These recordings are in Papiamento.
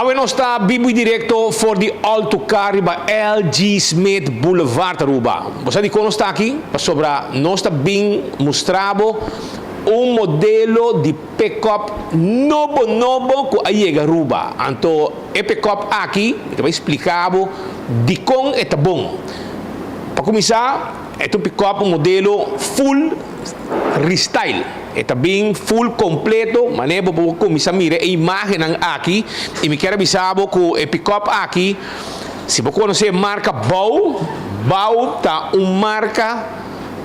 Awe nos ta bibu y directo for di All To Car riba LG Smith Boulevard, Aruba. Bo sa dicon nos ta aki? Pasobra nos ta bin mustra bo un modelo di pick-up nobo nobo cu a yega Aruba. Anto e pick-up aki, mi ta bay splica bo dicon e ta bon. Pa cuminsa, e ta un pick-up, un modelo full restyle. E ta bin full completo, manera bo por cuminsa mira e imagennan aki. Y mi kier avisa bo cu e pick-up aki, si bo conoce e marca BAW, BAW ta un marca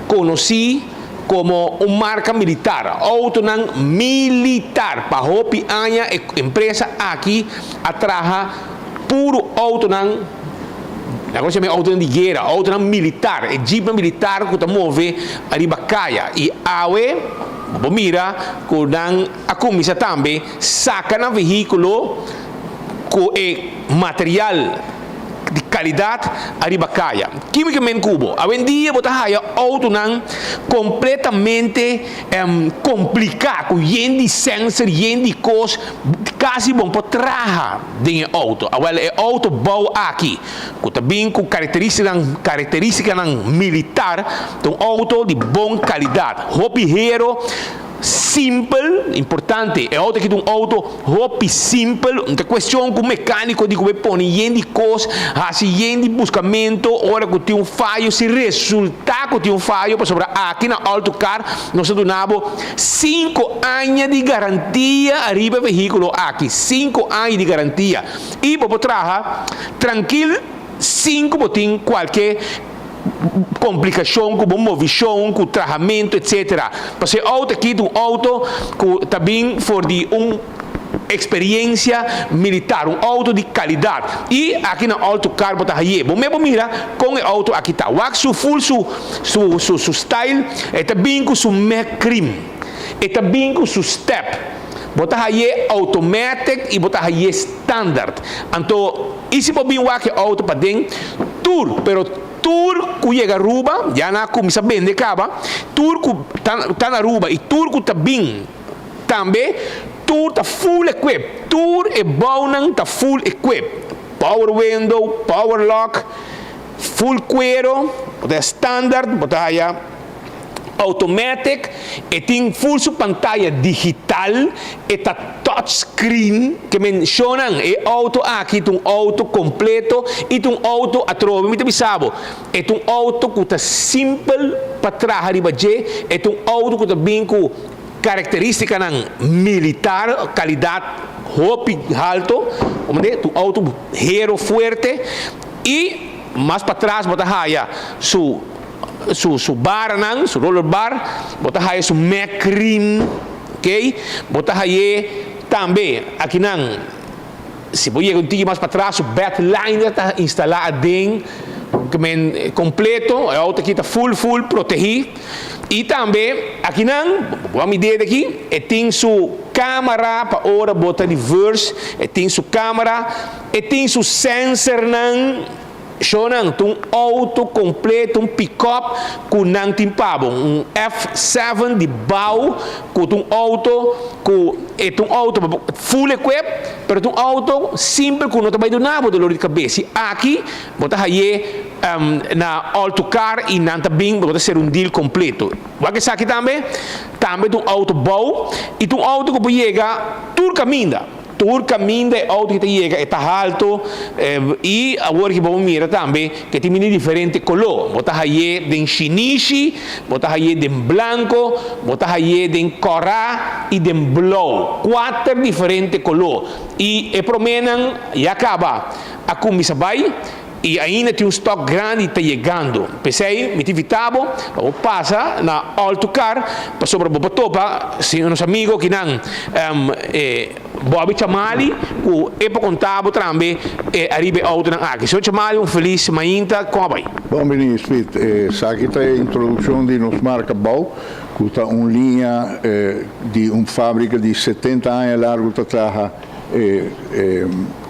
conoci como un marca militar, autonan militar. Pa hopi aña e empresa aki a traha puro autonan, nan conoce mi autonan di guera, autonan militar, e jeepnan militar cu ta move ariba caya. Y awe bo mira cu nan a cuminsa tambe saca nan vehiculo cu e material di calidad ariba caya. Kico men cubo? Awendia bo ta haya autonan completamente complica, cu yen di sensor, yen di cos, casi bo no por traha den auto. Awel, e auto BAW aki, cu ta bin cu caracteristicanan militar, un auto di bon calidad. Hopi hero, simpel, importante. E auto aki un auto hopi simpel, no cuestion cu mecanico di cu pone yen di cos, haci yen di buscamento, ora cu tin un fayo, si resulta cu tin un fayo, pasobra aki na All To Car, nos ta duna bo 5 aña di garantia ariba e vehiculo aki, 5 aña di garantia. Y bo traha trankil, 5 bo tin cualke complicacion cu movecion, cu trahamento, etc. Pasobra e auto aki un auto cu tambe for di un experiencia militar, un auto di calidad. Y aki na All To Car bo ta haye. Bo mes mira con e auto aki ta. Wak su full su style, e ta bin cu su mag rim. E ta bin cu su step. Bo ta haye automatic y bo ta haye standard. Anto, y si bo bin wak e auto paden, tur, pero tur cu yega Aruba, ya nan a cuminsa bende caba, tur cu ta na Aruba y tur cu ta bin tambe, tur ta full equip, tur e BAWnan ta full equip. Power window, power lock, full cuero, bo standard, bo ta haya automatic, e tin full su pantalla digital, e ta touchscreen, kiermen shonan, e auto aki, un auto completo, y un auto atrobe, mi ta bisa bo, e un auto cu ta simpel pa traha riba dje, e un auto cu ta bin cu caracteristicanan militar, calidad hopi halto, un auto hero fuerte, y mas patras bo ta haya su bar nan, su roller bar, bo ta haya su mag rim, ok? Bo ta haya tambe aki nan, si bo yega un tiki mas patras, su bedliner ta instala aden, kiermen completo, e auto aki ta full full protegi. Y tambe aki nan, bo mira aki, e tin su camera pa ora bo ta reverse, e tin su camera, e tin su sensor nan. Shonan, un auto completo, un pick-up cu nan tin pa bo, un F7 di BAW, cu un auto, cu e un auto full equip, pero un auto simpel cu no ta bay duna bo dolor di cabes. Y aki, bo ta haye na All To Car y nan ta bin, bo ta haci un deal completo. Wak esaki tambe, tambe un auto BAW y un auto cu yega tur caminda. Tur caminda e auto cu ta yega ta halto y awor cu bo mira tambe cu tin diferente color. Bo ta haye den shinishi, bo ta haye den blanco, bo ta haye den cora y den blauw. Cuater diferente color. Y e promenan ya caba a cuminsa bay y ainda tin un stock grandi ta yegando. P'esey, mi ta invita bo, pasa na All To Car, pasobra bo topa, si nos amigo cu nan Bobby Chamali, cu e por conta bo tambe ariba e auto nan aki. Señor Chamali, un feliz mainta, con ta bay? Bon bini, Smith. Esaki ta e introduccion di nos marca BAW, cu ta un liña di un fabrica di 70 aña largo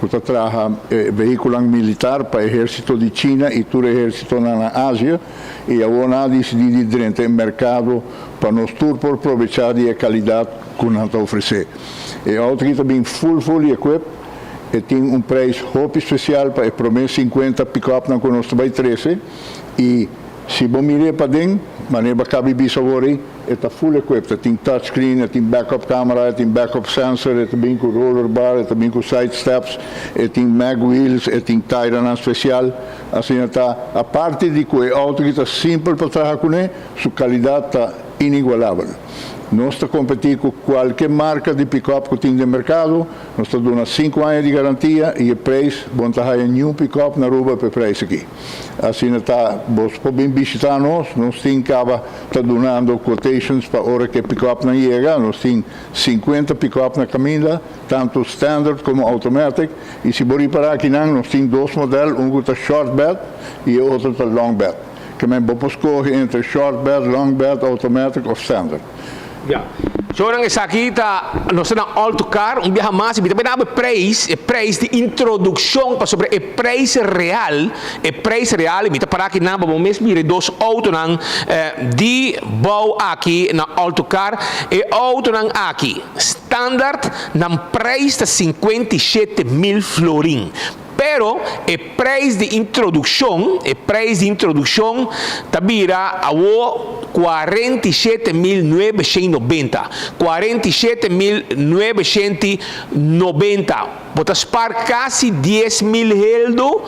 cu ta traha vehiculo militar pa ehercito di China y tur ehercito na Asia y awor a dicidi di drenta e mercado pa nos tur por aprovecha di calidad cu nan ta ofrece. E auto aki ta bin full full equip. E tin un prijs hopi special pa e prome 50 pick-up nan cu nos ta bay trece. Y si bo mira paden, manera bo a caba di bisa awor, e ta full equipped. E tin touchscreen, e tin backup camera, e tin backup sensor, e tin cu roller bar, e tin cu side steps, e tin mag wheels, e tin tire special. Asina ta, aparte di cu e auto cu ta simpel pa traha cune, su calidad ta inigualabel. Nos ta competi cu cualkier marca di pick-up cu tin den mercado, nos ta duna 5 aña di garantia y e prijs, bo no ta haya ningun pick-up na Aruba pa e prijs aki. Asina ta, bo por bishita nos, nos tin caba ta dunando quotations pa ora cu pick-up nan yega, nos tin 50 pick-up na caminda, tanto standard como automatic, y si bo para aki nan, nos tin dos modelo, un cu ta short bed y otro ta long bed. Kiermen bo por scoge entre short bed, long bed, automatic of standard. Ja. Zolang esaki ta nos na All To Car, un biaha mas, y tambe e prijs, e prijs di introduccion pa sobre e prijs real, e prijs real, mi ta para aki na bo mes mira dos auto nan di bou aki na All To Car, e auto nan aki standard nan prijs ta 57 mil florin. Pero e prijs di introduccion, e prijs di introduccion ta bira awo 47.990. 47.990. Bo ta spaar casi 10 mil heldo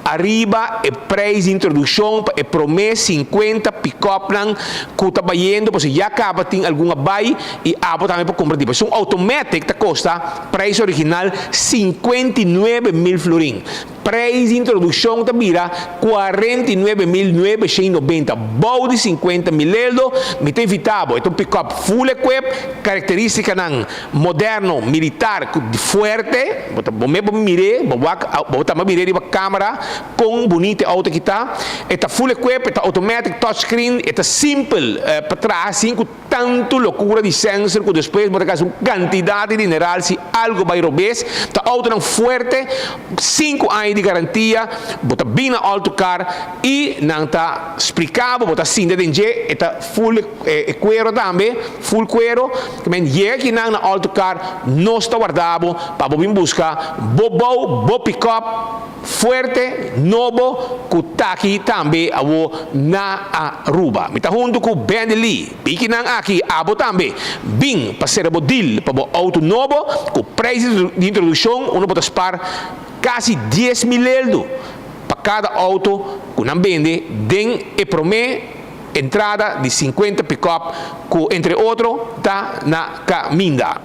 ariba e prijs di introduccion pa e prome 50 pick-up nan cu ta bayendo, pues ya caba tin algun a bay y abo tambe pa cumpra tipo. Un automatic ta costa prijs original 59 mil florin. Prijs di introduccion ta bira 49.990. Bou di 50 mil euro, mi ta invita bo. E un pick-up full equip, caracteristica nan moderno, militar, fuerte. Bo mes bo mira, bo ta mira riba camera, con bunita auto cu ta. E ta full equip, ta automatic, touchscreen, ta simpel pa traha, sin tanto locura di sensor cu despues bo ta un cantidad di dineral si algo bay robes. Ta auto nan fuerte, 5 aña di garantia, bo ta bin na All To Car y nan ta splica bo, bo ta sinta den dje, ta full cuero tambe, full cuero. Kiermen yega aki na All To Car, nos ta warda bo pa bo bin busca bo bo bo pick-up fuerte, nobo, cu ta aki tambe awo na Aruba. Mi ta hunto cu Bendy Lee, piki nan aki, abo tambe, bin pa cera bo deal pa bo auto nobo, cu prijs di introduccion, uno por spaar casi 10 mil euro pa cada auto cu nan bende den e prome entrada di 50 pick-up cu entre otro ta na caminda.